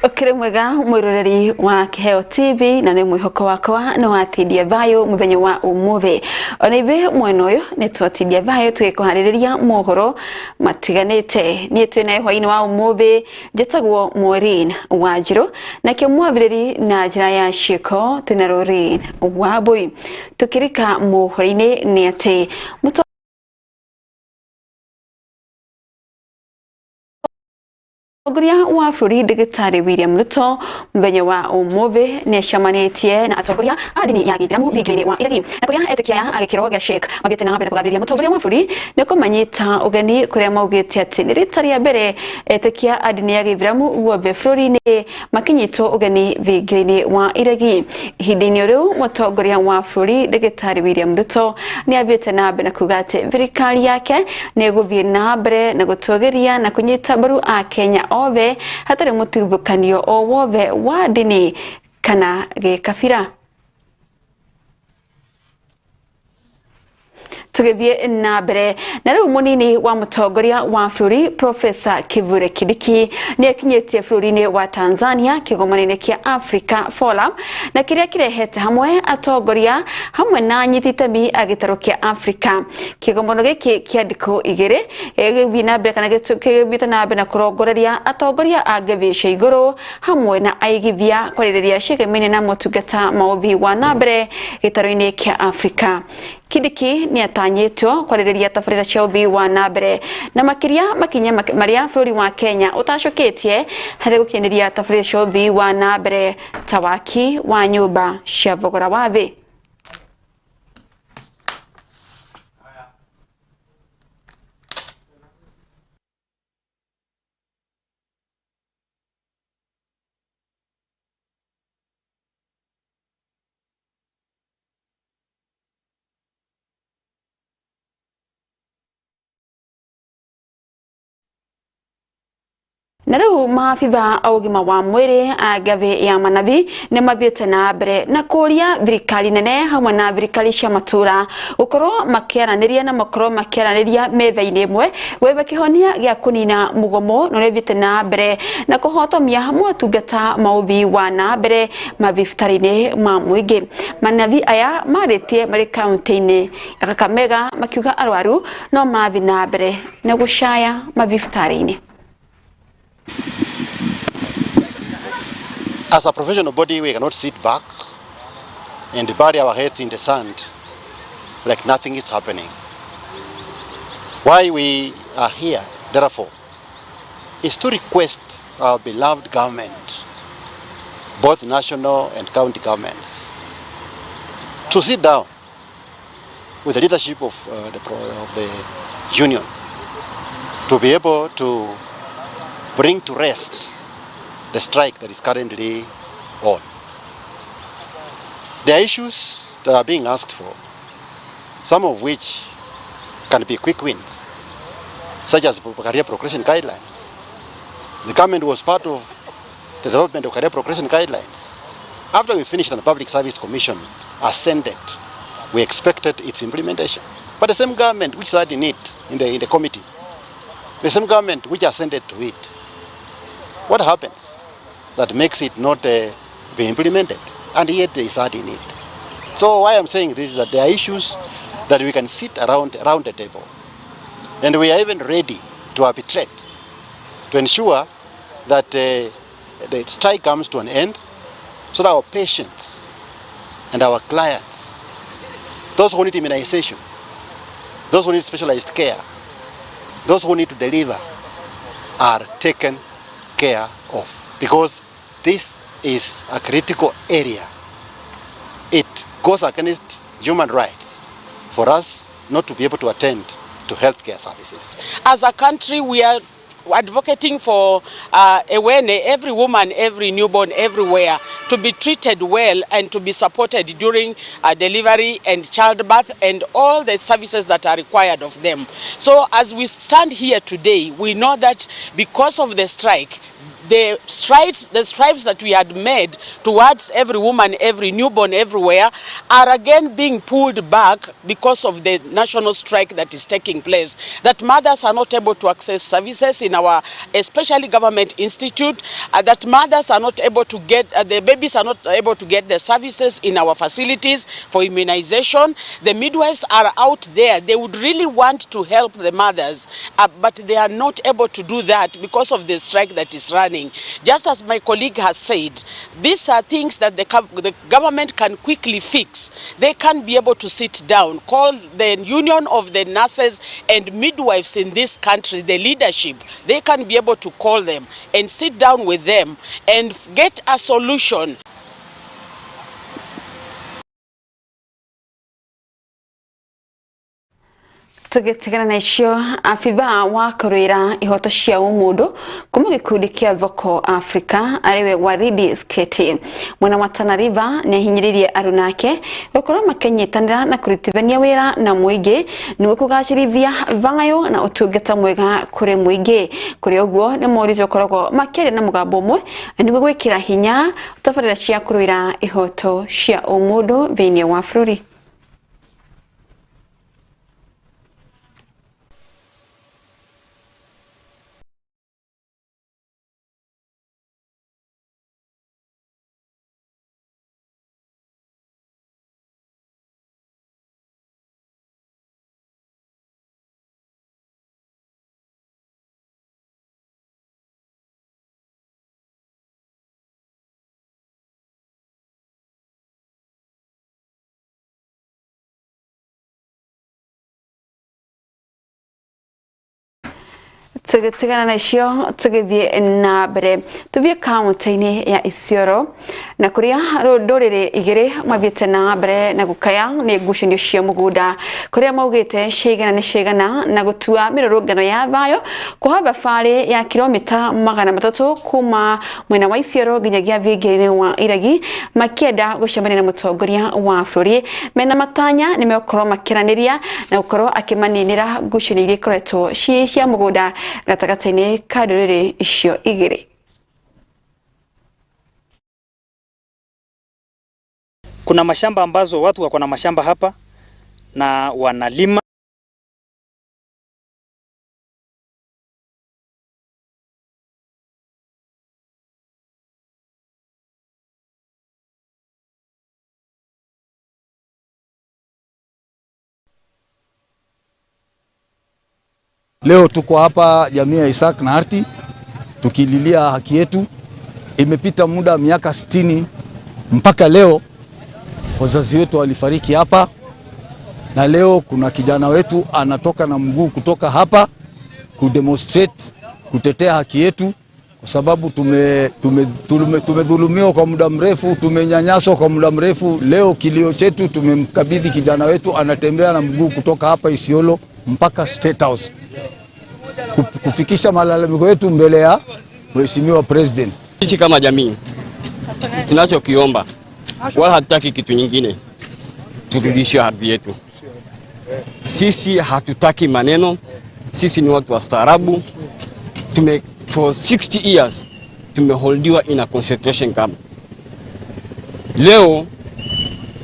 Ũkĩrĩ mwega mwĩroreri wa Kĩheo TV, na nĩ mwĩhoko wakwa nĩ watindia thayũ mũthenya wa ũmũthĩ. Ona ithuĩ mwena ũyũ nĩ twatindia thayũ tũgĩkũharĩrĩria mohoro matiganĩte. Niĩ twĩ nawe hwainĩ wa ũmũthĩ njĩtagwo Maureen Wanjirũ, nakĩo mwambĩrĩri na njĩra ya ciĩko twĩna Lorraine Wambui. Tũkĩrika mohoro-inĩ nĩ atĩ Mũtongoria wa bũrũri Ndagĩtarĩ William Ruto mũthenya wa ũmũthĩ nĩ acemanĩtie na atongoria a ndini ya Gĩithĩramu thingira-inĩ wa Iregi, na kũrĩa etĩkia aya a gĩkĩro gĩa Sheikh mathiĩte na mbere kũgathĩrĩria mũtongoria wa bũrũri nĩ kũmanyita ũgeni, kũrĩa maugĩte atĩ nĩ rita rĩa mbere etĩkia a ndini ya Gĩithĩramu guothe bũrũri-inĩ makĩnyitwo ũgeni thingira-inĩ wa Iregi. Ihinda-inĩ o rĩu mũtongoria wa bũrũri Ndagĩtarĩ William Ruto nĩ athiĩte na mbere na kuga atĩ thirikari yake nĩ ĩgũthiĩ na mbere na gũtũgĩria na kũnyita mbaru Akenya othe hatarĩ mũtigithũkanio o wothe wa ndini kana gĩkabira. Tũgĩthiĩ na mbere na rĩu, mũnini wa mũtongoria wa bũrũri Profesa Kithure Kindiki nĩ akinyĩtie bũrũri-inĩ wa Tanzania kĩgomano-inĩ kĩa Africa Forum, na kĩrĩa kĩrehete hamwe atongoria hamwe na anyiti itemi a gĩtarũ kĩa Africa. Kĩgomano gĩkĩ kĩa ndikũ 2 gĩgĩthiĩ na mbere kana gĩthiĩte na mbere na kũrongoreria atongoria a ngathĩ cia igũrũ hamwe na aigithia kwarĩrĩria ciĩgamiine na motungata ma ũthii wa na mbere gĩtarũ-inĩ kĩa Africa. Kindiki nĩ atanyĩtwo kwarĩrĩria tabarĩra cia ũthii wa na mbere, na makĩria makinya marĩa bũrũri wa Kenya ũtacũkĩtie harĩ gũkinyanĩria tabarĩra cia ũthii wa na mbere ta waki wa nyũmba cia thogora wa thĩ. Na rĩu maabitha a ũgima wa mwĩrĩ a ngathĩ ya manathi nĩ mathiĩte na mbere na kũria thirikari nene hamwe na thirikari cia matũra gũkorwo makĩaranĩria na makorwo makĩaranĩria metha-inĩ ĩmwe gwetha kĩhonia gĩa kũnina mũgomo na ũrĩa ũthiĩte na mbere na kũhotomia motungata ma ũthii wa na mbere mathibitarĩ-inĩ ma mũingĩ. Manathi aya marĩtie marĩ kaunti-inĩ ya Kakamega makiuga arwaru no mathiĩ na mbere na gũcaya mathibitarĩ-inĩ. As a professional body, we cannot sit back and bury our heads in the sand like nothing is happening. Why we are here, therefore, is to request our beloved government, both national and county governments, to sit down with the leadership of the union to be able to bring to rest the strike that is currently on. There are issues that are being asked for, some of which can be quick wins, such as career progression guidelines. The government was part of the development of career progression guidelines. After we finished and the Public Service Commission ascended, we expected its implementation. But the same government which sat in it, in the committee, the same government which ascended to it, what happens that makes it not be implemented? And yet they sat in it. So why I'm saying this is that there are issues that we can sit around the table. And we are even ready to arbitrate to ensure that the strike comes to an end so that our patients and our clients, those who need immunization, those who need specialized care, those who need to deliver, are taken care of. Because this is a critical area. It goes against human rights for us not to be able to attend to healthcare services. As a country, we are advocating for awareness, every woman, every newborn, everywhere, to be treated well and to be supported during delivery and childbirth and all the services that are required of them. So as we stand here today, we know that because of the strike, The strides that we had made towards every woman, every newborn everywhere are again being pulled back because of the national strike that is taking place. That mothers are not able to access services in our, especially government institute, that mothers are not able to get, the babies are not able to get the services in our facilities for immunization. The midwives are out there. They would really want to help the mothers, but they are not able to do that because of the strike that is running. Just as my colleague has said, these are things that the government can quickly fix. They can be able to sit down, call the union of the nurses and midwives in this country, the leadership. They can be able to call them and sit down with them and get a solution. Tũgĩtigana na icio, abithaa wa kũrũĩra ihoto cia ũmũndũ kuma gĩkundi kĩa Vocal Africa, arĩwe Waridi Sketi, mwena wa Tana River, nĩ ahinyĩrĩirie aruna ake gũkorwo makĩnyitanĩra na kũrutithania wĩra na mũingĩ nĩguo kũgacĩrithia thayũ na ũtungata mwega kũrĩ mũingĩ. Kũrĩ ũguo, nĩ morĩtio gũkoragwo makĩaria na mũgambo ũmwe nĩguo gwĩkĩra hinya tabarĩra cia kũrũĩra ihoto cia ũmũndũ thĩinĩ wa bũrũri. Tũgĩtigana na icio, tũgĩthiĩ na mbere, tũthiĩ kaunti-inĩ ya Isiolo na kũrĩa ndũrĩrĩ igĩrĩ mathiĩte na mbere na gũkaya nĩ ngucanio cia mũgũnda, kũrĩa maugĩte cigana nĩ cigana na gũtua mĩrũrũngano ya thayũ kuoha thabarĩ ya kilomita 300 kuma mwena wa Isiolo nginyagia thingira-inĩ wa Iregi, makĩenda gũcemania na mũtongoria wa bũrũri mena matanya nĩ megũkorwo makĩaranĩria na gũkorwo akĩmaninĩra ngucanio iria ikoretwo ci cia mũgũnda gatagatĩ-inĩ ka ndũrĩrĩ icio igĩrĩ. Kuna mashamba ambazo watu wako na mashamba hapa na wanalima. Leo tuko hapa jamii ya Isaac na Harti tukililia haki yetu. Imepita muda miaka 60 mpaka leo wazazi wetu walifariki hapa, na leo kuna kijana wetu anatoka na mguu kutoka hapa kudemonstrate kutetea haki yetu, kwa sababu tumedhulumiwa kwa muda mrefu, tumenyanyaswa kwa muda mrefu. Leo kilio chetu tumemkabidhi kijana wetu, anatembea na mguu kutoka hapa Isiolo mpaka State House kufikisha malalamiko yetu mbele ya Mheshimiwa President. Sisi kama jamii tunachokiomba, wala hatutaki kitu nyingine, turudishiwe ardhi yetu. Sisi hatutaki maneno, sisi ni watu wastaarabu. For 60 years tumeholdiwa in a concentration camp. Leo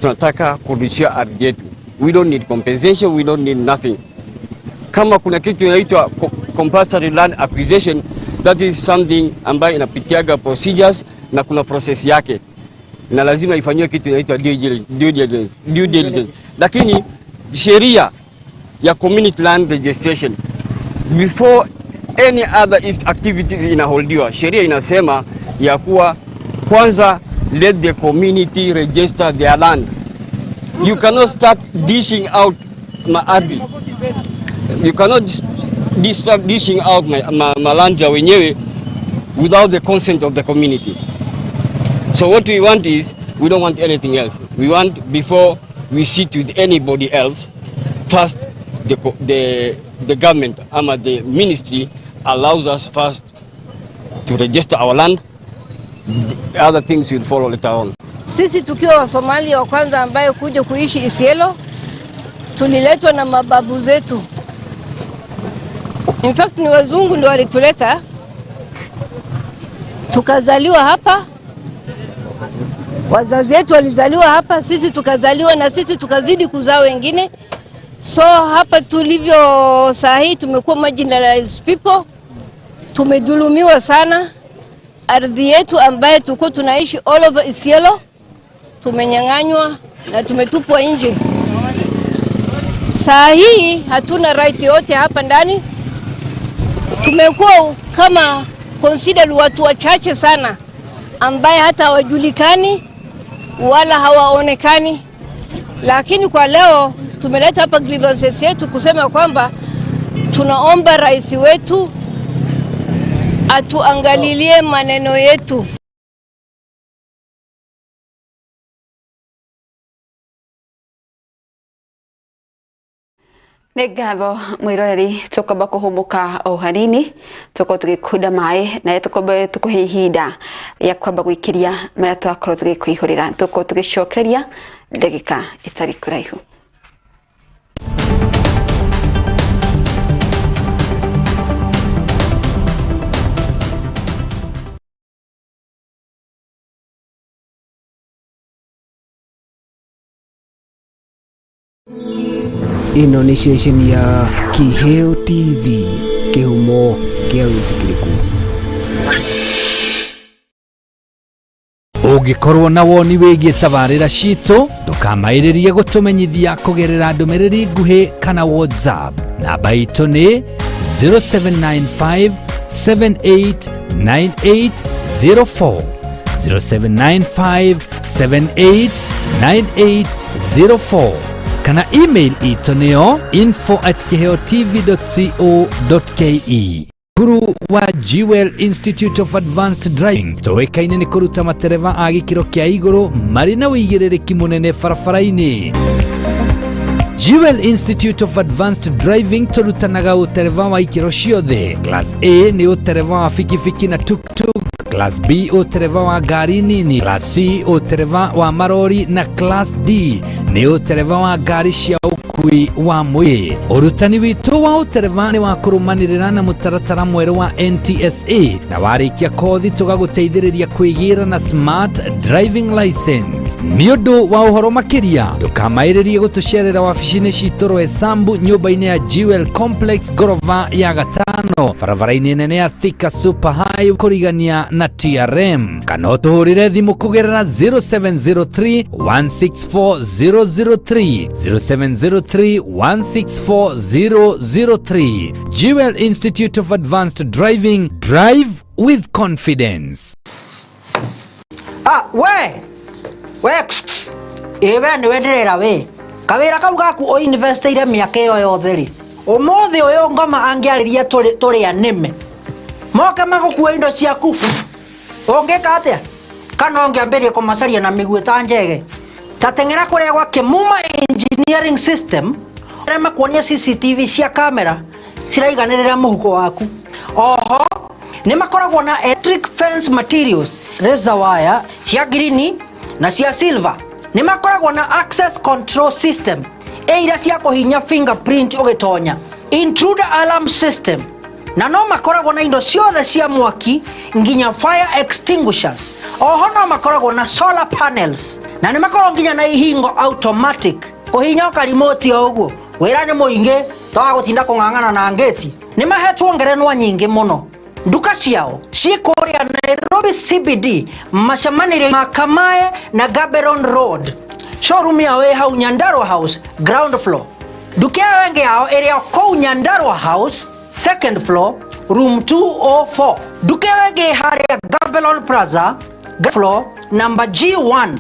tunataka kurudishia ardhi yetu. We don't need compensation, we don't need nothing. Kama kuna kitu inaitwa compulsory land acquisition, that is something ambayo inapitiaga procedures na kuna process yake, na lazima ifanyiwe kitu inaitwa due diligence. Lakini sheria ya community land registration, before any other activities inaholdiwa, sheria inasema ya kuwa kwanza let the community register their land. You cannot start dishing out maardhi. You cannot start dishing out ma land ya wenyewe without the consent of the community. So what we want is, we don't want anything else. We want, before we sit with anybody else, first the government, ama the ministry, allows us first to register our land. The other things will follow later on. Sisi tukiwa Wasomalia wa kwanza ambayo kuja kuishi Isiolo, tuliletwa na mababu zetu. In fact, ni wazungu ndio walituleta. Tukazaliwa hapa, wazazi wetu walizaliwa hapa, sisi tukazaliwa na sisi tukazidi kuzaa wengine. So hapa tulivyo saa hii tumekuwa marginalized people, tumedhulumiwa sana. Ardhi yetu ambaye tulikuwa tunaishi all over Isiolo tumenyang'anywa na tumetupwa nje. Saa hii hatuna right yote hapa ndani. Tumekuwa kama considered watu wachache sana ambaye hata hawajulikani wala hawaonekani, lakini kwa leo tumeleta hapa grievances yetu kusema kwamba tunaomba rais wetu atuangalilie maneno yetu. Nĩ ngatho mwĩroreri, tũkwamba kũhũmũka o hanini, tũkorwo tũgĩkunda maĩ na tũkombe tũkũhe ihinda rĩa kwamba gwĩkĩria marĩa twakorwo tũgĩkũihũrĩra, tũkorwo tũgĩcokereria ndagĩka ĩtarĩ kũraihu. Ĩno nĩ ceceni ya Kiheo TV, kĩhumo kĩa wĩtĩkĩrĩku. Ũngĩkorwo na woni wĩgiĩ tabarĩra citũ, ndũkamaĩrĩrie gũtũmenyithia kũgerera ndũmĩrĩri nguhĩ kana WhatsApp. Namba itũ nĩ 0795 789804, 0795 789804, kana email itũ nĩyo info@kiheotv.co.ke. Cukuru wa Jewel Institute of Advanced Driving tũĩkaine nĩ kũruta matereba a gĩkĩro kĩa igũrũ marĩ na ũigĩrĩrĩki mũnene barabara-inĩ. Jewel Institute of Advanced Driving tũrutanaga ũtereba wa ikĩro ciothe. Class A nĩ ũtereba wa bikibiki na tuktuk, Class B ũtereba wa ngari nini, Class C ũtereba wa marori na Class D nĩ ũtereba wa ngari cia ũkui wa mũingĩ. Ũrutani witũ wa ũtereba nĩ wa kũrũmanĩrĩra na mũtaratara mwerũ wa NTSA, na warĩkia kothi tũgagũteithĩrĩria kwĩgĩra na smart driving license. Nĩ ũndũ wa ũhoro makĩria, ndũkamaĩrĩrie gũtũcerera wabici-inĩ citũ Roysambu, nyũmba-inĩ ya Jewel Complex, ngorova ya gatano, barabara-inĩ nene ya Thika Super High kũrigania na TRM, kana ũtũhũrĩre thimũ kũgerera 0703 164 003, 0703 164 003. Jewel Institute of Advanced Driving, drive with confidence. Ah, we we ĩ we nĩwe ndĩrera we kawĩra kau gaku ũinvestĩire mĩaka ĩyo yothe rĩ, ũmũthĩ ũyũ ngoma angĩarĩria tũrĩ anĩme moke magũkua indo ciaku, ũngĩka atĩa? Kana ũngĩambĩrĩria kũmacaria na mĩguĩ ta njege? Ta teng'era kũrĩa gwa Kĩmuma Engineering System, arĩa makuonia CCTV cia kamera ciraiganĩrĩra mũhuko waku. Oho nĩ makoragwo na electric fence materials, razor wire cia ngirini na cia silver. Nĩ makoragwo na access control system ĩ iria cia kũhinya fingerprint ũgĩtonya, intruder alarm system, na no makoragwo na indo ciothe cia mwaki nginya fire extinguishers. Oho no makoragwo na solar panels na nĩ makoragwo nginya na ihingo automatic, kũhinya ũkarimoti o ũguo. Wĩra nĩ mũingĩ toga gũtinda kũng'ang'ana na ngĩti. Nĩ mahetwo ngerenwa nyingĩ mũno. Nduka ciao ciĩ kũrĩa Nairobi CBD, macemanĩrio ma Kamae na Gaborone Road. Showroom yao ĩ hau Nyandarua House, ground floor. Nduka ĩyo ĩngĩ yao ĩrĩ o kũu Nyandarua House, second floor, room 204. Nduka ĩyo ĩngĩ harĩa Gaborone Plaza, ground floor, number G1.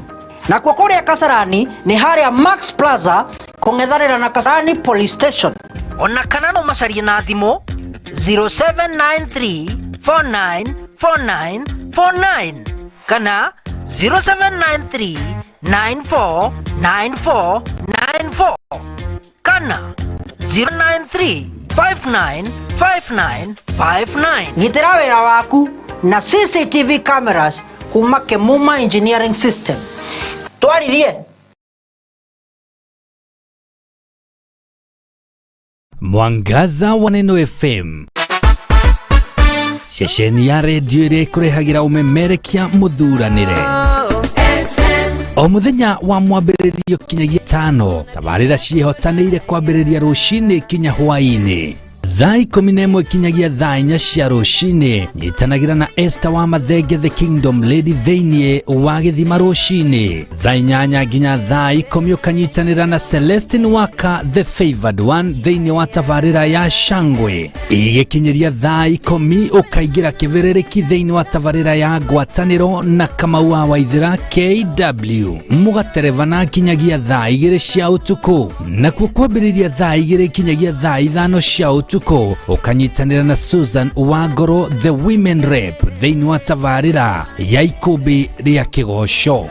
Nakuo kũrĩa Kasarani nĩ harĩa Max Plaza, kũng'ethanĩra na Kasarani Police Station. Ona kana no macarie na thimũ 0793 494949 kana 0793 949494 kana 093 595959. Gitĩra wĩra waku na CCTV cameras kuma Kĩmuma Engineering System. Twaririe. Mwangaza wa Neno FM. Ceceni ya redio ĩrĩa ĩkũrehagĩra ũmemerekia mũthuranĩre. O mũthenya wa mwambĩrĩrio kinyagia tano, tabarĩra ciĩhotanĩire kwambĩrĩria rũcinĩ kinya hwaĩ-inĩ. Thaa 11 kinyagia thaa 4 cia rũcinĩ, nyitanagĩra na Esther wa Mathenge the Kingdom Lady thĩinĩ wa gĩthima rũcinĩ. Thaa 8 nginya thaa 10 ũkanyitanĩra na Celestine Waka the Favored One thĩinĩ wa tabarĩra ya Shangwe. Igĩkinyĩria thaa 10 ũkaingĩra kĩbĩrĩrĩki thĩinĩ wa tabarĩra ya ngwatanĩro na Kamau wa Waithĩra KW. Mũgaterebana kinyagia thaa 2 cia ũtukũ, nakuo kwambĩrĩria thaa 2 kinyagia thaa 5 cia ũtukũ ũkanyitanĩra na Susan Wangoro the Women Rep thĩinĩ wa tabarĩra ya ikũmbĩ rĩa kĩgoco.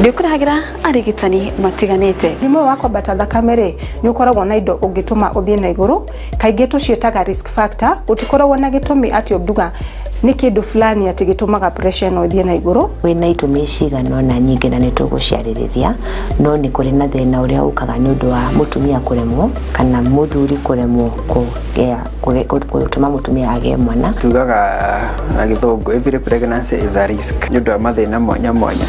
Ndĩkũrehagĩra arigitani matiganĩte. Mũrimũ wa kwambata thakame rĩ, nĩ ũkoragwo na indo ũngĩtũma ũthiĩ na igũrũ, kaingĩ tũciĩtaga risk factor. Gũtikoragwo na gĩtũmi atĩ ũngiuga nĩ kĩndũ fulani atĩ gĩtũmaga pressure ĩno ĩthiĩ na igũrũ. Wĩna itũmi cigana ũna nyingĩ na nĩ tũgũciarĩrĩria, no nĩ kũrĩ na thĩna ũrĩa ũkaga nĩ ũndũ wa mũtumia kũremwo kana mũthuri kũremwo gũtũma mũtumia agĩe mwana. Tugaga na gĩthũngũ every pregnancy is a risk nĩ ũndũ wa mathĩna mwanya mwanya.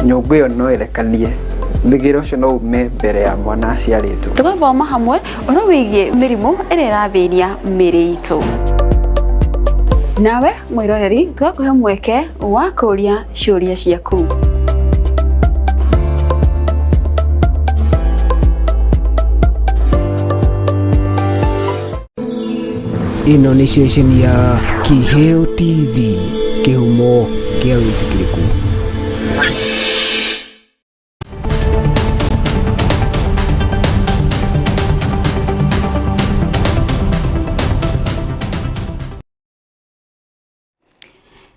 Nyũngũ ĩyo no ĩrekanie, thigĩra ũcio no ume mbere ya mwana aciarĩtwo. Tũgathoma hamwe ũhoro wĩgiĩ mĩrimũ ĩrĩa ĩrathĩnia mĩĩrĩ itũ. Nawe mwĩroreri tũgakũhe mweke wa kũũria ciũria ciaku. Ĩno nĩ ceceni ya Kiheo TV, kĩhumo kĩa wĩtĩkĩrĩku.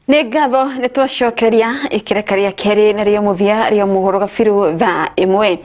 Nĩ ngatho nĩ twacokereria ikereka rĩa kerĩ narĩo mũthia rĩa mũhoro gabiru thaa 1.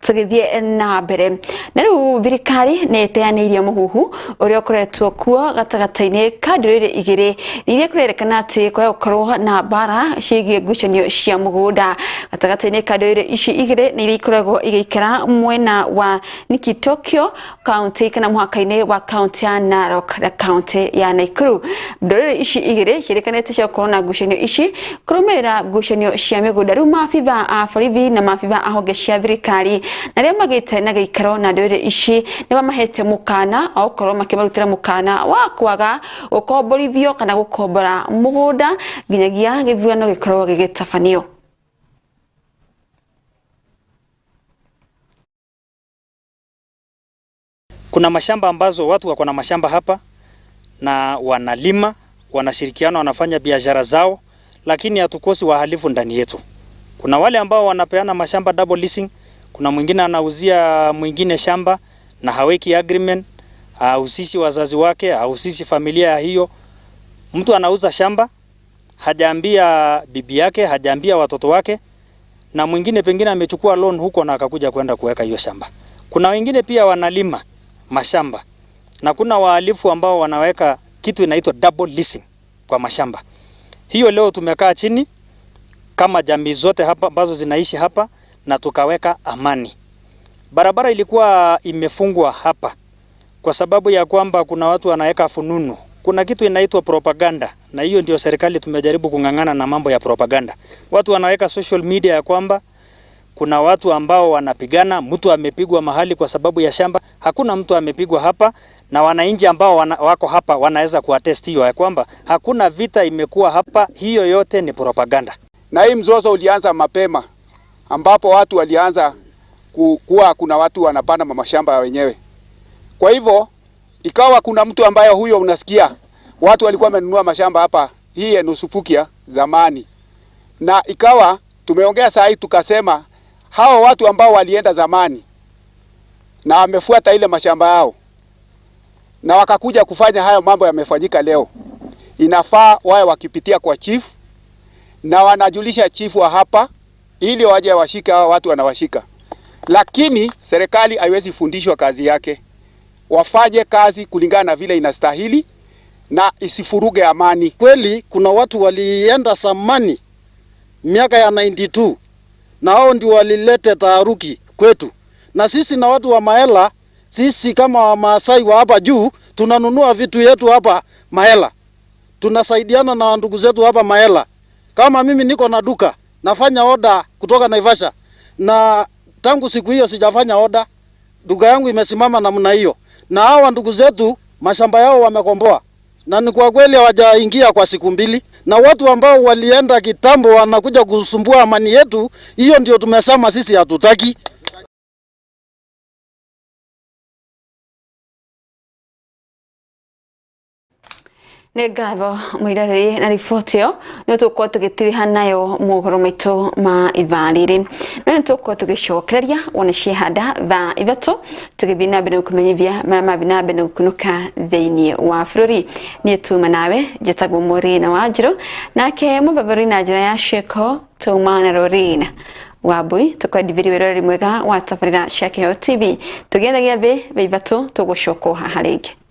Tũgĩthiĩ na mbere na rĩu thirikari nĩ ĩteanĩirie mũhuhu ũrĩa ũkoretwo kuo gatagatĩ-inĩ ka ndũrĩrĩ igĩrĩ iria kũrerekana atĩ kwaga gũkorwo na mbara ciĩgiĩ ngucanio cia mũgũnda gatagatĩ-inĩ ka ndũrĩrĩ ici igĩrĩ nĩ iria ikoragwo igĩikara mwena wa Nikitokyo kaunti kana mũhaka-inĩ wa kaunti ya Narok na kaunti ya Nakuru. Ndũrĩrĩ ici igĩrĩ ciĩrĩkanĩte cia gũkorwo na ngucanio ici kũrũmĩrĩra ngucanio cia mĩgũnda. Rĩu maabitha a borithi na maabitha a honge cia thirikari na arĩa magĩte na gĩikaro na ndũrĩrĩ ici nĩ mamahete mũkana wa gũkorwo makĩmarutĩra mũkana wa kwaga gũkomborithio kana gũkombora mũgũnda nginyagia gĩthurano gĩkorwo gĩgĩtabanio. Kuna mashamba ambazo watu wako na mashamba hapa na wanalima, wanashirikiana, wanafanya biashara zao, lakini hatukosi wahalifu ndani yetu. Kuna wale ambao wanapeana mashamba double leasing, kuna mwingine anauzia mwingine shamba na haweki agreement, hahusishi wazazi wake, hahusishi familia hiyo. Mtu anauza shamba, hajaambia bibi yake, hajaambia watoto wake, na mwingine pengine amechukua loan huko na akakuja kwenda kuweka hiyo shamba. Kuna wengine pia wanalima mashamba na kuna wahalifu ambao wanaweka kitu inaitwa double leasing kwa mashamba. Hiyo leo tumekaa chini kama jamii zote hapa ambazo zinaishi hapa na tukaweka amani. Barabara ilikuwa imefungwa hapa kwa sababu ya kwamba kuna watu wanaweka fununu. Kuna kitu inaitwa propaganda, na hiyo ndio serikali tumejaribu kung'ang'ana na mambo ya propaganda. Watu wanaweka social media ya kwamba kuna watu ambao wanapigana, mtu amepigwa mahali kwa sababu ya shamba. Hakuna mtu amepigwa hapa, na wananchi ambao wako hapa wanaweza kuattest hiyo ya kwamba hakuna vita imekuwa hapa. Hiyo yote ni propaganda. Na hii mzozo ulianza mapema, ambapo watu walianza kuwa kuna watu wanapanda mashamba wenyewe. Kwa hivyo ikawa kuna mtu ambaye huyo unasikia watu walikuwa wamenunua mashamba hapa hii Enusupukia zamani. Na ikawa tumeongea saa hii tukasema hao watu ambao walienda zamani na wamefuata ile mashamba yao na wakakuja kufanya hayo mambo yamefanyika leo, inafaa wawe wakipitia kwa chief na wanajulisha chief wa hapa ili waje washike hao watu wanawashika. Lakini serikali haiwezi fundishwa kazi yake. Wafanye kazi kulingana na vile inastahili na isifuruge amani. Kweli kuna watu walienda zamani miaka ya 92 na hao ndio walilete taharuki kwetu. Na sisi na watu wa Maela, sisi kama Wamaasai wa hapa juu tunanunua vitu yetu hapa Maela, tunasaidiana na ndugu zetu hapa Maela. Kama mimi niko na duka nafanya oda kutoka Naivasha, na tangu siku hiyo sijafanya oda, duka yangu imesimama namna hiyo, na hawa ndugu zetu mashamba yao wamekomboa, na ni kwa kweli hawajaingia kwa siku mbili, na watu ambao walienda kitambo wanakuja kusumbua amani yetu. Hiyo ndio tumesema sisi hatutaki. Nĩ ngatho mũirarĩri na riboti ĩyo nĩ tũgũkorwo tũgĩtiriha nayo mohoro maitũ ma ithaa rĩrĩ, na nĩ tũgũkorwo tũgĩcokereria wona ciehanda thaa 3 tũgĩthiĩ na mbere gũkũmenyithia marĩa mathiĩ na mbere gũkunũka thĩinĩ wa bũrũri. Niĩ tuma nawe njĩtagwo Maureen Wanjirũ, nake mũbeberũri na njĩra ya ciĩko tuma na Lorraine Wambui. Tũkwendithĩria wĩroreri mwega wa tabarĩra cia Kĩheo TV. Tũgĩethagia thĩ thaa 3 tũgũcokwo haha rĩngĩ.